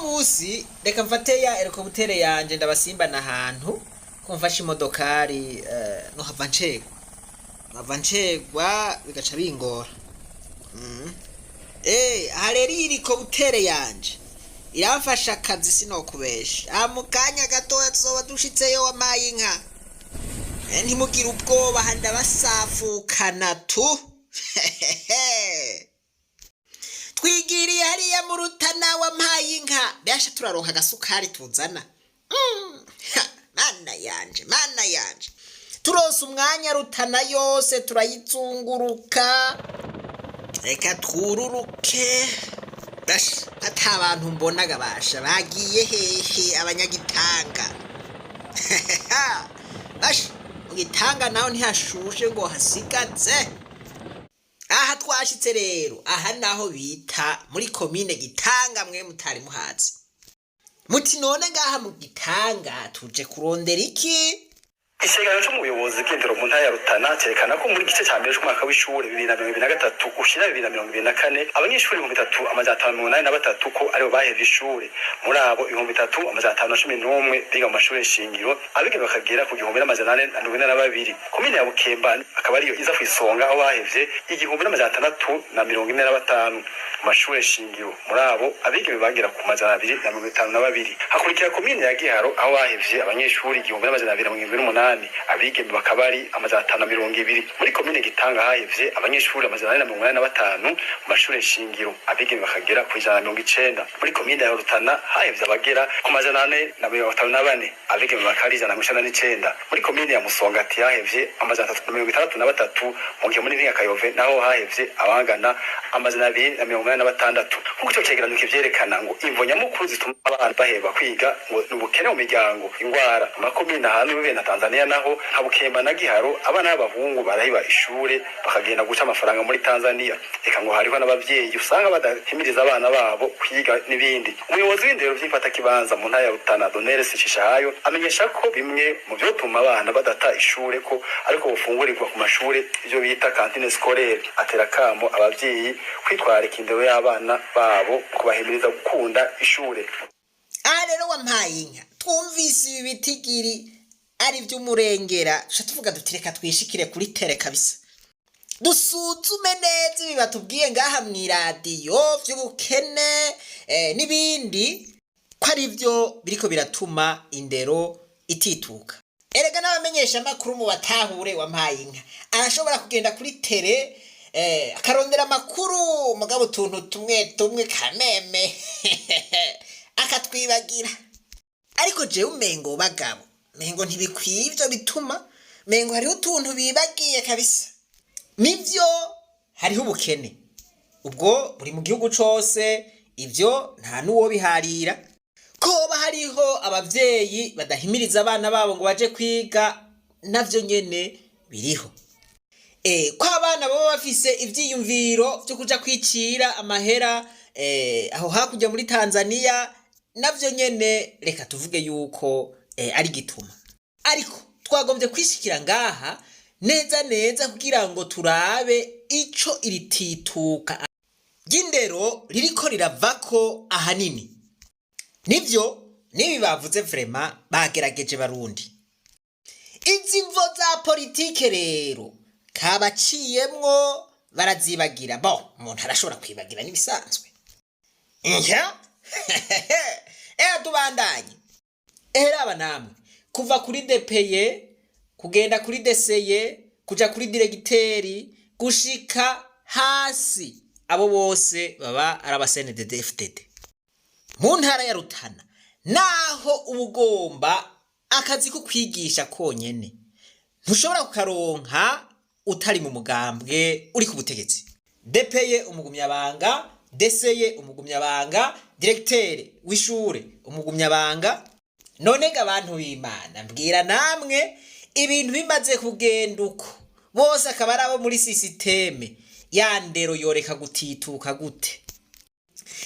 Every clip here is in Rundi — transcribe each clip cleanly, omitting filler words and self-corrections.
Munsi reka mfate ya hélicoptère yanje, ndabasimbana ahantu ko mfashe imodokari, nohava ncegwa, nohava ncegwa bigaca bingora. Aha rero iyi hélicoptère yanje iramfasha akazi, sinokubesha. Aha mu kanya gatoya tuzoba dushitseyo, wampaye inka. Ntimugire ubwoba, aha ndabasafukana tu. Twigiriye hariya mu Rutana, wampaye inka. Besha turaronka agasukari tuzana. Ha, mana yanje, mana yanje, turose umwanya Rutana yose turayizunguruka. Reka twururuke. Basha ata bantu mbonaga, basha bagiye hehe abanyagitanga? Basha mu Gitanga naho ntihashushe ngo hasigaze. Aha twashitse rero, aha naho bita muri komine Gitanga. Mwe mutari muhazi muti: "None ngaha mu Gitanga tuje kurondera iki?" Icegeranyo co mu buyobozi bw'indero mu ntara ya Rutana cerekana ko muri gice ca mbere c'umwaka w'ishure 2023 ushira 2024, abanyeshuri 3583 ko aribo bahevye ishure. Muri abo, 3511 biga mu mashure shingiro, abigeme bakagera ku 1442. Komine ya Bukemba akaba ariyo iza kw'isonga, aho bahevye 1645 mu mashure shingiro. Muri abo, abigeme bagera ku 252. Hakurikira komine ya Giharo, aho bahevye abanyeshuri 1278, abigeme bakaba ari 520. Muri komine Gitanga hahevye abanyeshuri 485 mu mashure shingiro, abigeme bakagera ku 190. Muri komine ya Rutana hahevye abagera ku 454, abigeme bakaba ari 199. Muri komine ya Musongati hahevye 363, mu gihe muri Mpinga Kayove naho hahevye abangana 286, nk'uko ico cegeranyo kivyerekana. Ngo imvo nyamukuru zituma abana baheba kwiga ngo ni ubukene mu miryango, ingwara. Amakomine ahantu bibe na Tanzania naho, nka Bukemba na Giharo, abana b'abahungu barahiba ishure bakagenda guca amafaranga muri Tanzania. Eka ngo hariho n'abavyeyi usanga badahimiriza abana babo kwiga n'ibindi. Umuyobozi w'indero vy'imfatakibanza mu ntara ya Rutana, Donere Sishishayo, amenyesha ko bimwe mu vyotuma abana badata ishure ko ariko bufungurirwa ku mashure, ivyo bita cantine scolaire. Atera kamo abavyeyi kwitwararika indero y'abana babo, kubahimiriza gukunda ishure. Aha rero, wampaye inka, twumvise ibi bitigiri ari iby'umurengera, tuca tuvuga duti: "Reka twishikire kuri terrain kabisa, dusuzume neza ibi batubwiye ngaha mu iradiyo by'ubukene n'ibindi, ko ari byo biriko biratuma indero itituka." Erega n'abamenyesha amakuru mu batahure, wampaye inka, arashobora kugenda kuri terrain akarondera amakuru, mugabo utuntu tumwe tumwe kameme akatwibagira. Ariko jewe umengo, bagabo, mengo ntibikwiye ivyo bituma, mengo hariho utuntu bibagiye kabisa. Nivyo, hariho ubukene, ubwo buri mu gihugu cose, ivyo nta n'uwo biharira. Koba hariho abavyeyi badahimiriza abana babo ngo baje kwiga, navyo nyene biriho. Ko abana baba bafise ivyiyumviro vyo kuja kwicira amahera aho hakurya muri Tanzania, navyo nyene reka tuvuge yuko ari gituma. Ariko twagombye kwishikira ngaha neza neza kugira ngo turabe ico iri tituka ry'indero ririko riravako ahanini. Nivyo nibi bavuze, vraiment bagerageje Barundi. Izi mvo za politike rero kabaciyemwo barazibagira. Bo umuntu arashobora kwibagira n'ibisanzwe. Nshya tubandanye. Eheraba namwe, kuva kuri DPE kugenda kuri DCE, kuja kuri directeur, gushika hasi, abo bose baba ari aba CNDD FDD mu ntara ya Rutana. Naho uba ugomba akazi ko kwigisha konyene, ntushobora kukaronka utari mu mugambwe uri ku butegetsi. DPE umugumyabanga, DCE umugumyabanga, directeur w'ishure umugumyabanga. None ga abantu b'Imana, mbwira namwe, ibintu bimaze kugenda uko, bose akaba ari abo muri système ya ndero, yoreka gutituka gute?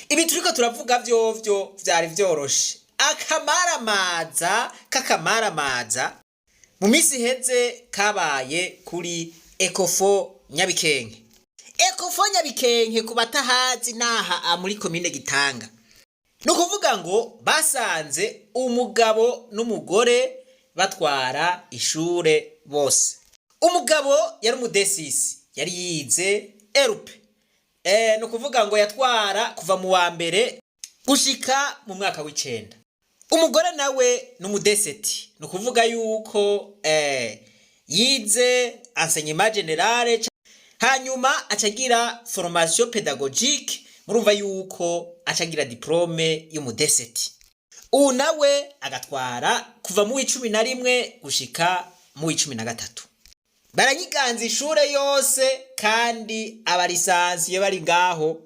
Ibi turiko turavuga vyovyo vyari vyoroshe. Akamaramaza k'akamaramaza mu minsi iheze kabaye kuri Ecofo Nyabikenke. Ecofo Nyabikenke, ku batahazi, naha muri komine Gitanga. Ni ukuvuga ngo basanze umugabo n'umugore batwara ishure bose. Umugabo yari umudesisi, yari yize erupe. Ni ukuvuga ngo yatwara kuva mu wa mbere gushika mu mwaka w'icenda. Umugore nawe ni umudeseti, ni ukuvuga yuko yize enseignement generale, hanyuma acagira formation pédagogique. Murumva yuko acagira diplome y'umudeseti. Ubu nawe agatwara kuva mu w'11 gushika mu w'13. Baranyiganza ishure yose, kandi abalisansiye bari ngaho.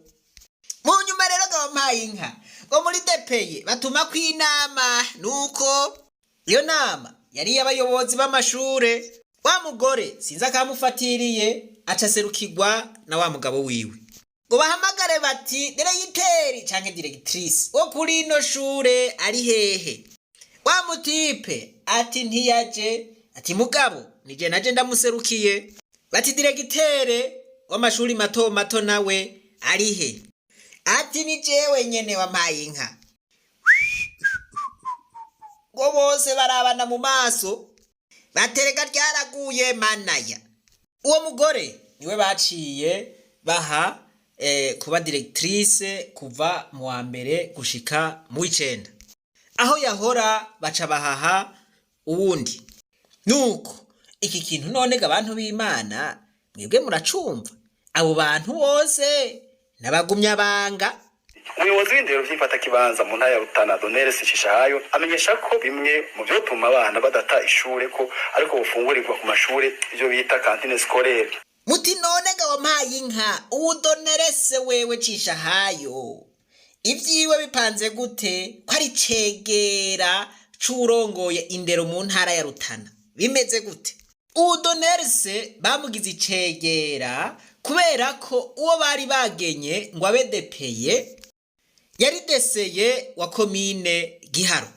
Mu nyuma rero gabampaye inka ngo muri DPE batuma ko inama, nuko iyo nama yari iy'abayobozi b'amashure. Wa mugore sinzi akamufatiriye, aca aserukirwa na wa mugabo wiwe, ngo bahamagare bati: "Directeur canke directrice wo kuri ino shure ari hehe?" Wa mutipe ati: "Ntiyaje." Ati: "Mugabo nije naje ndamuserukiye." Bati: "Directeur w'amashuri mato mato nawe ari he?" Ati: "Ni jewe nyene wampaye inka." Ngo bose barabana mu maso, batereka ryaraguye manaya. Uwo mugore niwe baciye baha kuba directrice kuva mu wa mbere gushika mu w'icenda. Aho yahora baca bahaha uwundi. Nuko iki kintu none ga abantu b'Imana, mwebwe muracumva? Abo bantu bose nabagumya banga. Umuyobozi w'indero vy'imfatakibanza mu ntara ya Rutana, Donere Cishahayo, amenyesha ko bimwe mu vyotuma abana badata ishure ko ariko bufungurirwa ku mashure, ivyo bita cantine scolaire. Muti none ga wampaye inka, uwudonerese wewe Cishahayo ibyiwe bipanze gute, ko ari cegera c'uwurongoye indero mu ntara ya Rutana? Bimeze gute? Uwudonerese bamugize icegera kubera ko uwo bari bagenye ngo abe DPE yari DCE wa komine Giharo.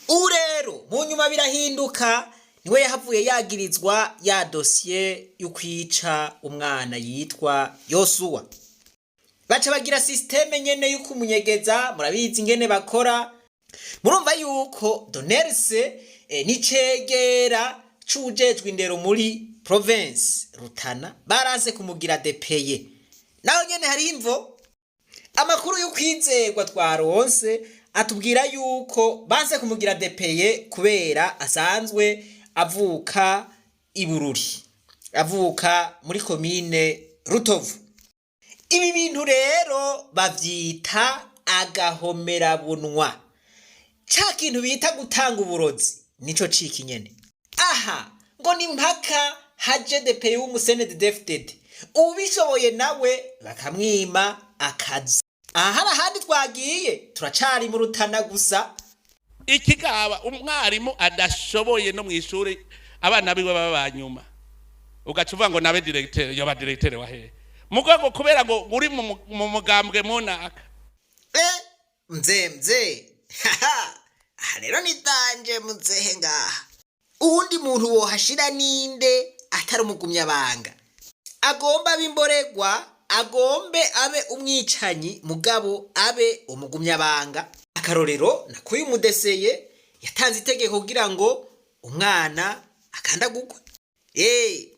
Ubu rero mu nyuma birahinduka, niwe yahavuye yagirizwa ya dosiye y'ukwica umwana yitwa Yosuwa. Baca bagira système nyene y'ukumunyegeza. Murabizi ingene bakora. Murumva yuko Donerse n'icegera c'uwujejwe indero muri province Rutana baranse kumugira DPE. Naho nyene hari imvo. Amakuru y'ukwizerwa twaronse atubwira yuko banse kumugira DPE kubera asanzwe avuka i Bururi, avuka muri komine Rutovu. Ibi bintu rero bavyita agahomerabunwa, ca kintu bita gutanga uburozi, nico ciki nyene. Aha ngo ni mpaka haje DPE w'umu CNDD-FDD ubishoboye, nawe bakamwima akazi. Aha hari ahandi twagiye, turacari mu Rutana gusa. Ikigaba umwarimu adashoboye no mu ishuri, abana biwe baba banyuma, ugaca uvuga ngo nabe directeur. Yoba directeur wa hehe? Mugabo kubera ngo uri mu mugambwe munaka. Mzee mzee, haha, aha rero ni danger muzehe ngaha. Uwundi muntu wohashira ninde atari umugumyabanga agomba abe imboregwa, agombe abe umwicanyi, mugabo abe umugumyabanga? Akarorero nakuye umu DCE yatanze itegeko kugira ngo umwana akandagugwe.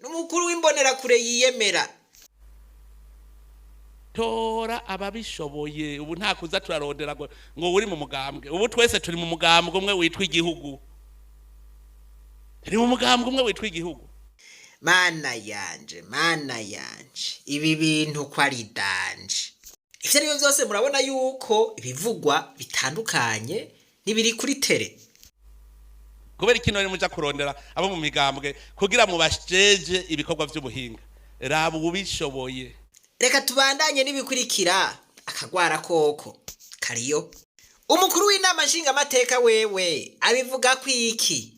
N'umukuru w'imbonerakure yiyemera. Tora ababishoboye. Ubu nta kuza turarondera ngo uri mu mugambwe. Ubu twese turi mu mugambwe umwe witwa igihugu, turi mu mugambwe umwe witwa igihugu. Mana yanje, mana yanje, ibi bintu ko ari danger! Ivyo ari byo vyose, murabona yuko ibivugwa bitandukanye n'ibiri kuri terrain. Kubera iki none muja kurondera abo mu migambwe kugira mubasheje ibikorwa vy'ubuhinga? Raba ubishoboye. Reka tubandanye n'ibikurikira. Akagwara koko kariyo. Umukuru w'inama nshingamateka wewe abivuga ko iki?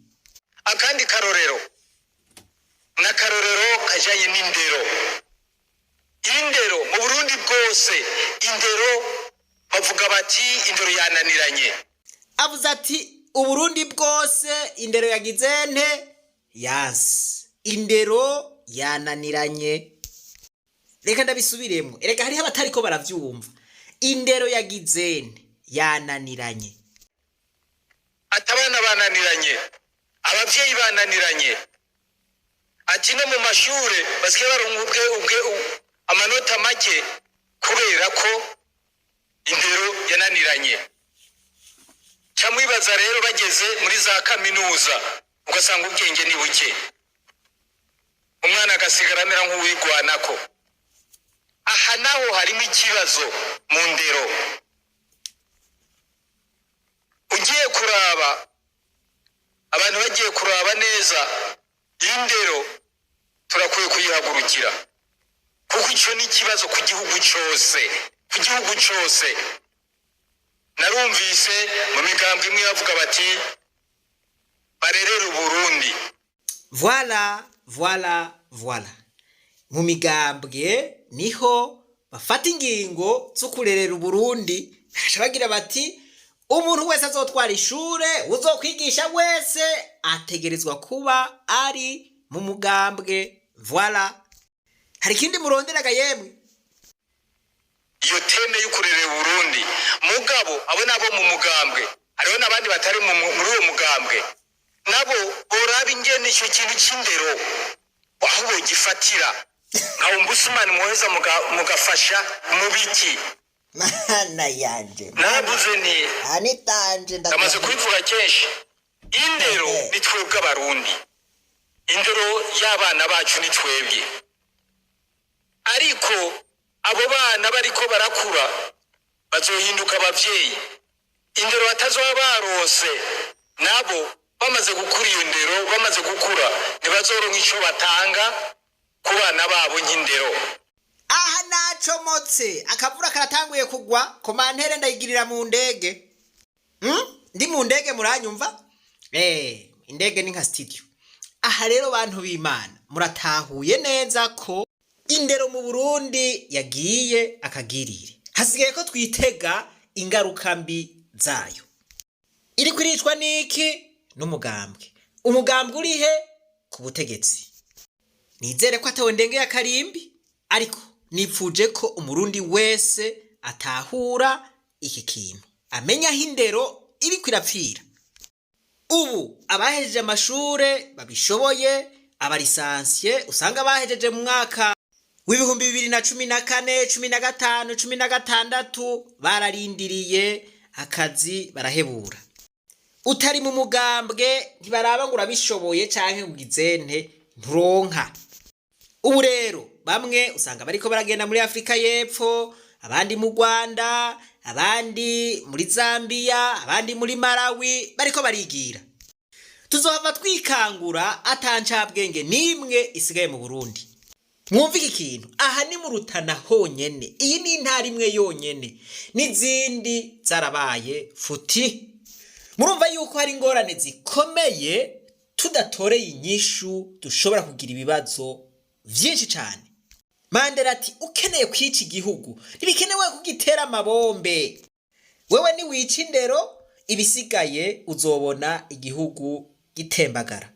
Akandi karorero n'akarorero kajanye n'indero. Indero mu Burundi bwose, indero bavuga bati indero yananiranye. Avuze ati Uburundi bwose indero yagize nte? Yanse, indero yananiranye. Reka ndabisubiremo, erega hariho abatariko baravyumva. Indero yagize nte? Yananiranye. Ati abana bananiranye, ababyeyi bananiranye, ati no mu mashure basigaye baronka ubwe amanota make kubera ko indero yananiranye. Camwibaza rero bageze muri za kaminuza, ugasanga ubwenge ni buke, umwana agasigara amera nk'uwigwanako. Aha naho harimo ikibazo mu ndero. Ugiye kuraba, abantu bagiye kuraba neza indero, turakwiye kuyihagurukira, kuko icyo ni ikibazo ku gihugu cyose, ku gihugu cyose. Narumvise mu migambwe imwe bavuga bati barerere Uburundi. Voilà, voilà, voilà. Mu migambwe niho bafata ingingo zo kurerera Uburundi, bagaca bagira bati umuntu wese azotwara ishure, uzokwigisha wese ategerezwa kuba ari mu mugambwe. Voilà. Hari ikindi muronderaga yemwe? Iyo thème yo kurerera Uburundi, mugabo abo nabo mu mugambwe, hariho n'abandi batari muri uwo mugambwe, nabo boraba ingene icyo kintu cy'indero aho bogifatira nka ombudsman, muheza mugafasha mu biki. Mana yanje! Navuze nti anitanje. Ndamaze kubivuga kenshi, indero ni twebwe Abarundi, indero y'abana bacu ni twebwe. Ariko abo bana bariko barakura bazohinduka abavyeyi, indero batazoba baronse, nabo bamaze gukura, iyo ndero bamaze gukura, ntibazoronka ico batanga ku bana babo nk'indero. Aha nacomotse, akavura karatanguye kugwa. Commentaire ndayigirira mu ndege. Ndi mu ndege, muranyumva? Indege ni nka studio. Aha rero, bantu b'Imana, muratahuye neza ko indero mu Burundi yagiye akagirire. Hasigaye ko twitega ingaruka mbi zayo. Iri kwiricwa niki? N'umugambwe. Umugambwe urihe ku butegetsi? Nizere ko atawe ndenge ya karimbi, ariko nipfuje ko Umurundi wese atahura iki kintu, amenya aho indero iriko irapfira. Ubu abahejeje amashure babishoboye, aba licenciés, usanga bahejeje mu mwaka w'2014, 15, 16, bararindiriye akazi barahebura. Utari mu mugambwe, ntibaraba ngo urabishoboye canke ngo ugizente, nturonka. Ubu rero bamwe usanga bariko baragenda muri Afurika y'Epfo, abandi mu Rwanda, abandi muri Zambiya, abandi muri Malawi, bariko barigira. Tuzohava twikangura atancabwenge n'imwe isigaye mu Burundi. Mwumva iki kintu? Aha ni mu Rutana honyene, iyi ni intara imwe yonyene, n'izindi zarabaye futi. Murumva yuko hari ingorane zikomeye, tudatoreye inyishu dushobora kugira ibibazo vyinshi cane. Mandela ati ukeneye kwica igihugu, ntibikenewe kugitera amabombe. Wewe niwica indero, ibisigaye uzobona igihugu gitembagara.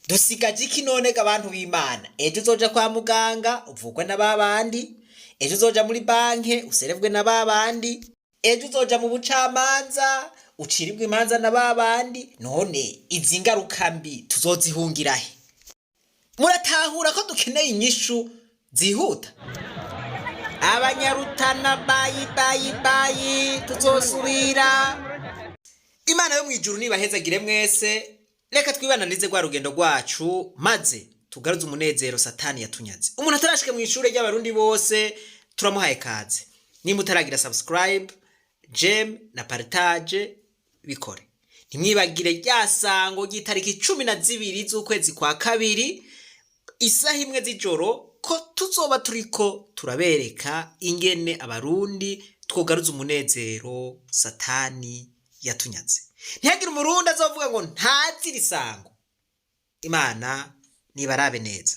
Dusigaje iki none ga abantu b'Imana? Ejo uzoja kwa muganga uvugwe na babandi, ejo uzoja muri banke userevwe na babandi, ejo uzoja mu bucamanza ucirirwe imanza na babandi. None izi ngaruka mbi tuzozihungirahe? Muratahura ko dukeneye inyishu zihuta. Abanyarutana, bye bye bye, tuzosubira. Imana yo mwijuru nibahezagire mwese. Reka twibananize rwa rugendo rwacu, maze tugaruze umunezero Satani yatunyaze. Umuntu atarashika mu ishure ry'Abarundi bose, turamuhaye kaze. Nimba utaragira subscribe, j'aime na partage, bikore. Ntimwibagire rya sango ry'itariki 12 z'ukwezi kwa kabiri, isaha 1 z'ijoro, ko tuzoba turiko turabereka ingene Abarundi twogaruza umunezero Satani yatunyaze. Ntihagire Umurundi azovuga ngo ntazi iri sango. Imana nibarabe neza.